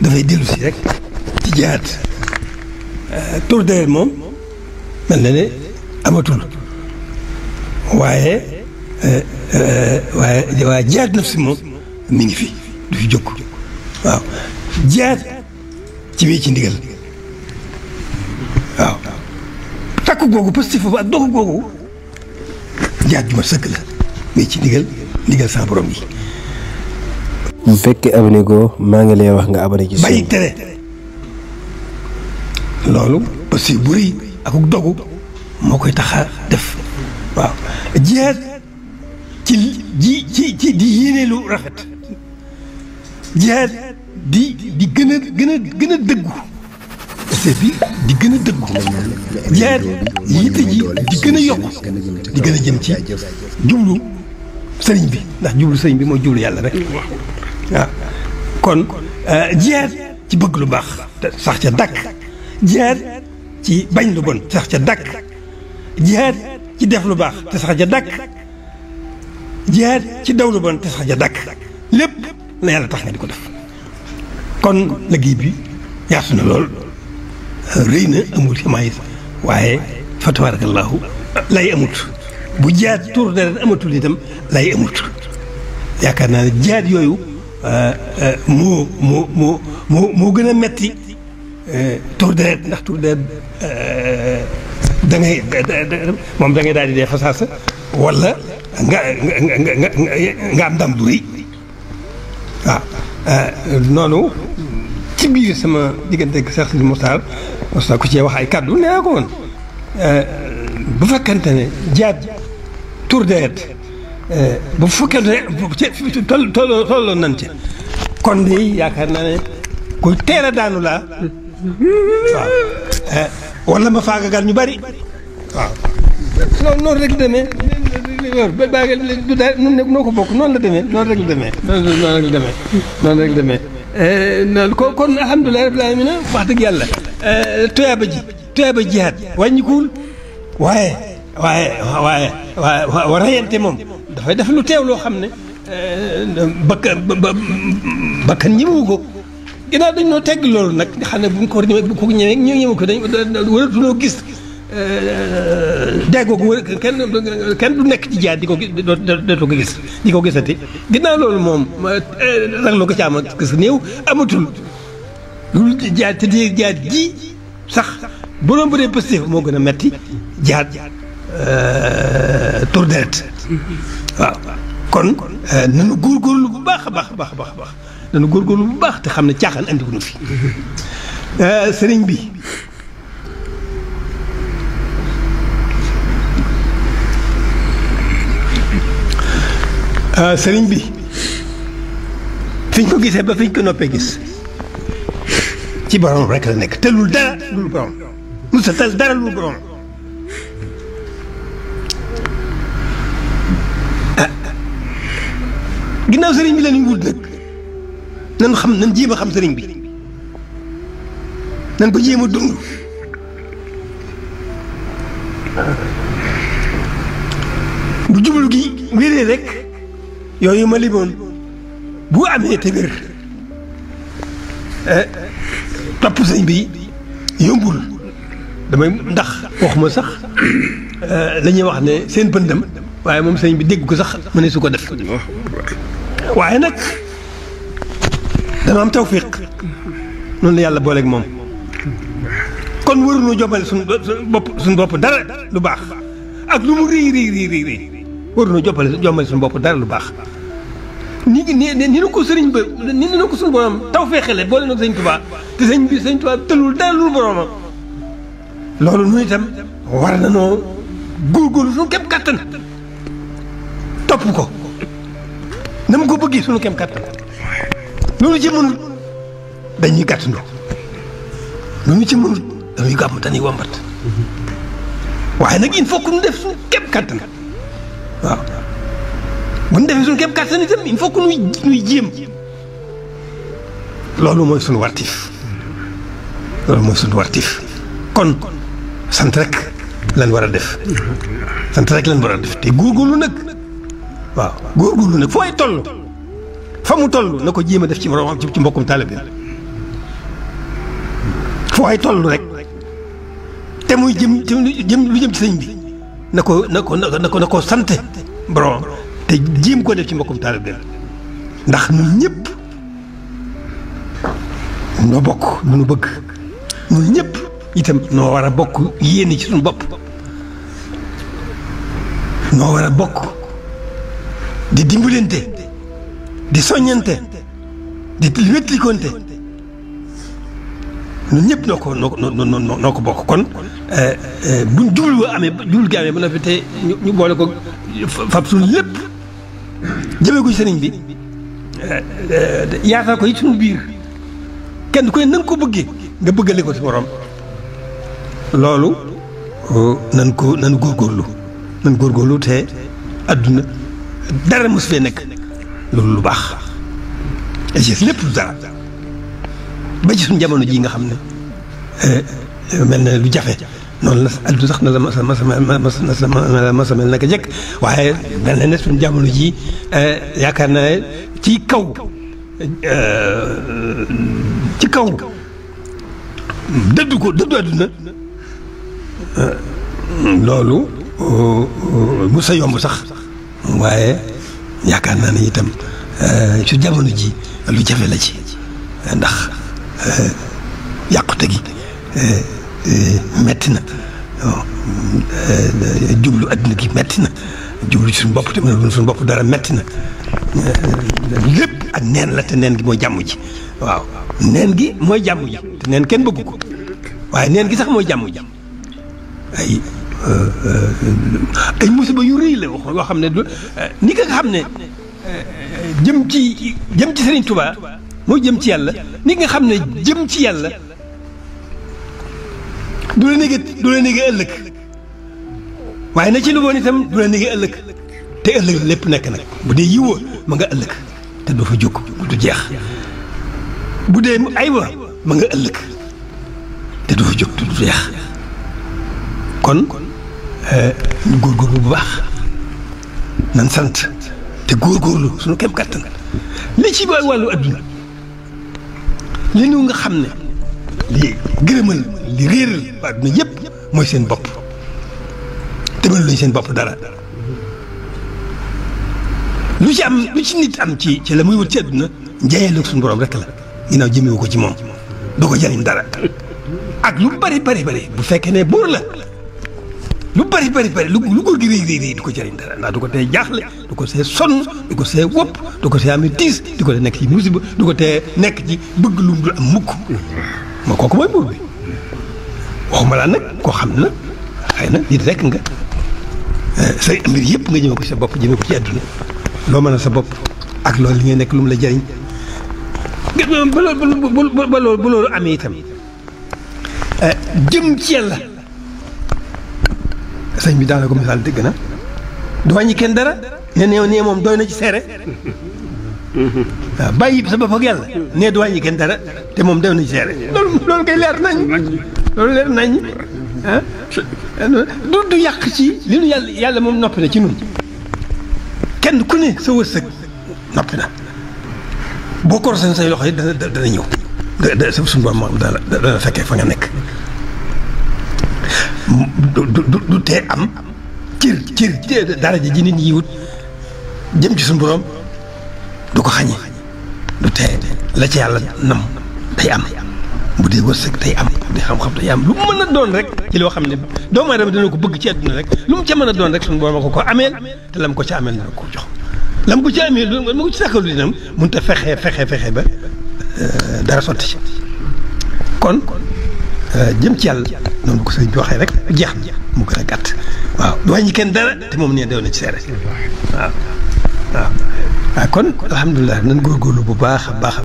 dafay dellu si rek ci jihaad tur deret moom mel na ne amatul waaye jihaad nafsi moom mi ngi fi du fi jóg waaw jihaad ci wéy ci ndigal waaw takku googu positif foofu ak doxu googu jihaad ju ma sëkk la wéy ci ndigal sa borom yi. bu fekkee abonné ko maa ngi lay wax nga abonné ci bàyyi tere loolu parce que bu rëy ak dogu moo koy tax a def waaw jihaad ci di yéene lu rafet jihaad di gën a dëggu parce que di gën a dëggu jihaad yitte ji di gën a yokk di gën a jëm ci jublu sëriñ bi ndax jublu sëriñ bi mooy jublu yàlla rek waaw kon jihaad ci bëgg lu baax te sax ca dàkk jihaad ci bañ lu bon sax ca dàkk jihaad ci def lu baax te sax ca dàkk jihaad ci daw lu bon te sax ca dàkk lépp na yàlla tax nga di ko def kon liggéey bi yaatu na lool rëy na amul xamaay waaye fa tabarakallahu lay amut bu jihaad tur deret amatul itam lay amut yaakaar naa ne jihaad yooyu moo gën a metti tur deret ndax tur deret da ngay moom da ngay daal di dee fasaasa wala nga am ndam du rëy waaw noonu ci biir sama diggante ak Cheikh Sidi Mokhtar mos naa ko cee wax ay kàddu nee ko woon bu fekkente ne jihaad tur deret bu fekkente ne tolloon nañ ci kon de yaakaar naa ne kuy teel a daanu laa waaw wala ma faagagal ñu bari waaw noonu rek la demee du daal noo ko bokk noonu la demee noonu rek la demee noonu rek la demee kon alhamdulilah rabbil alamin wax dëgg yàlla tuyaaba jihaad wàññikuwul waaye rayante moom dafay def lu teew loo xam ne bakkan ñëwu ko ginnaaw dañ noo tegg loolu nag nga xam ne bu ko ñëwee ñëwu ko dañ waratunoo gis déggoo ko kenn du nekk ci jihaad di ko dootoo ko gis di ko gisati ginnaaw loolu moom raglu ko caama gis néew amatul lu jihaad te di jihaad ji sax bu doon bëree positif moo gën a metti jihaad tur deret waaw kon nanu góorgóorlu bu baax a baax a baax a baax nanu góorgóorlu bu baax te xam ne caaxaan andi wuñu fi sëriñ bi sëriñ bi fiñ ko gisee ba fiñ ko noppee gis ci borom rek la nekk te lul dara lul borom mu sa tal dara lul borom ginnaaw sëriñ bi la ñuy wut nag nan jéem a xam sëriñ bi nan ko jéem a dund bu jublu gi wéree rek yooyu ma limoon bu amee te wér topp sëriñ bi yombul damay ndax waxuma sax la ñuy wax ne seen pëndam waaye moom sëriñ bi dégg ko sax ma ne su ko def waaye nag dana am tawfiq noonu la yàlla booleeg moom kon waruñoo jombale suñu bopp dara lu baax ak lu mu rëy waruñoo jombale suñu bopp dara lu baax ni nu ko sëriñ ba ni nu ko suñu borom tawfeexale boole nag sëriñ Tuubaa te sëriñ Tuubaa tëlul dara lu boromam loolu nu itam war na noo góorgóorlu suñu képp kattan topp ko na mu ko bëggee suñu kéem kattan loolu ci mënul dañuy gàttandoo loolu ci mënul dañuy gàmm dañuy wombat waaye nag il faut que ñu def suñu kéem kattan waaw bu ñu defee suñu kéem kattan itam il faut que ñuy jéem loolu mooy suñu wartif kon sant rek lan war a def te góorgóorlu nag waaw góorgóorlu nag fooy toll fa mu toll na ko jéem a def ci moroomam ci mbokkum taalibe foo ay toll rek te muy jëm lu jëm ci sëñ bi na ko sante borom te jéem ko def ci mbokkum taalibe bi ndax ñun ñëpp noo bokk lu nu bëgg ñun ñëpp itam noo war a bokk yéene ci suñu bopp noo war a bokk di dimbalante di soññante di wétlikonte ñun ñëpp noo ko bokk kon buñ jublu gi amee ba noppi te ñu boole ko fab suñu lépp jëmee ko ci sëriñ bi yaatal ko it suñu biir kenn ku ne na nga ko bëggee nga bëggale ko ci borom loolu nan góorgóorlu te adduna dara mos fee nekk loolu lu baax et lépp lu dara ba ci suñu jamono jii nga xam ne mel na lu jafe noonu la adduna sax na la masa mel naka jekk waaye mel na ne suñu jamono jii yaakaar naa ne ci kaw dëddu adduna loolu mu sa yomb sax waaye yaakaar naa ne itam su jamono ji lu jafe la ci ndax yàqute gi metti na jublu adduna gi metti na jublu suñu bopp te mën suñu bopp dara metti na lépp ak neen la te neen gi mooy jàmm ji waaw neen gi mooy jàmm ji te neen kenn bëggu ko waaye neen gi sax mooy jàmm ji ay musiba yu rëy la wax yoo xam ne ni nga xam ne jëm ci Serigne Touba moo jëm ci yàlla ni nga xam ne jëm ci yàlla du la négee ëllëg waaye na ci lu bon itam du la négee ëllëg te ëllëg lépp nekk nag bu dee yiwa ma nga ëllëg te doo fa jóg du jeex bu dee aywa ma nga ëllëg te doo fa jóg du jeex kon ñu góorgóorlu bu baax nan sant te góorgóorlu suñu kem kàttan li ci wàllu adduna li nu nga xam ne li gërëmal li réeral ba adduna yëpp mooy seen bopp te mën lañ seen bopp dara lu ci nit am ci la muy wut ci adduna njaayee suñu borom rek la ginnaaw jëmewu ko ci moom du ko jariñ dara ak lu bari bu fekkee ne buur la lu bari lu góor gi rëy du ko jëriñ dara ndax du ko tee jaaxle du ko see sonn du ko see wopp du ko see amee tiis du ko tee nekk ci musiba du ko tee nekk ci bëgg lu mu dul am mukk moo kooku mooy buur bi waxuma laa nag koo xam ne xëy na nit rek nga say mbir yëpp nga jëme ko sa bopp jëme ko ci àdduna loo mën a sa bopp ak loolu li ngay nekk lu mu la jëriñ ba loolu amee itam jëm ci yàlla sëñ bi daana ko misaal dëgg na du wàññi kenn dara nee moom doy na ci seere waaw bàyyi sa bopp ak yàlla nee du wàññi kenn dara te moom doy na ci seere loolu kay leer nañ loolu leer nañ ah du yàq ci li nu yàlla moom noppi na ci nun kenn ku ne sa wërsëg noppi na boo ko rosen say loxo yi dana ñëw suñu borom moom dana fekkee fa nga nekk du tee am cër daraja ji nit ñi wut jëm ci suñu borom du ko xañe du tee la ci yàlla nam day am bu dee wërsëg day am bu dee xam-xam day am lu mu mën a doon rek ci loo xam ne doomu aadama dina ko bëgg ci àdduna rek lu mu ca mën a doon rek suñu borom ko ameel te lam ko ca ameel dina ko jox lam ko ca ameel ma ko ci sàkkalu dinam mënut a fexe ba dara sotti ci kon jëm ci yàlla noonu ko sëñ bi waxee rek jeex na mu gën a gàtt waaw du wàññi kenn dara te moom nee dew na ci seere waaw kon alhamdulilah nan góorgóorlu bu baax a baax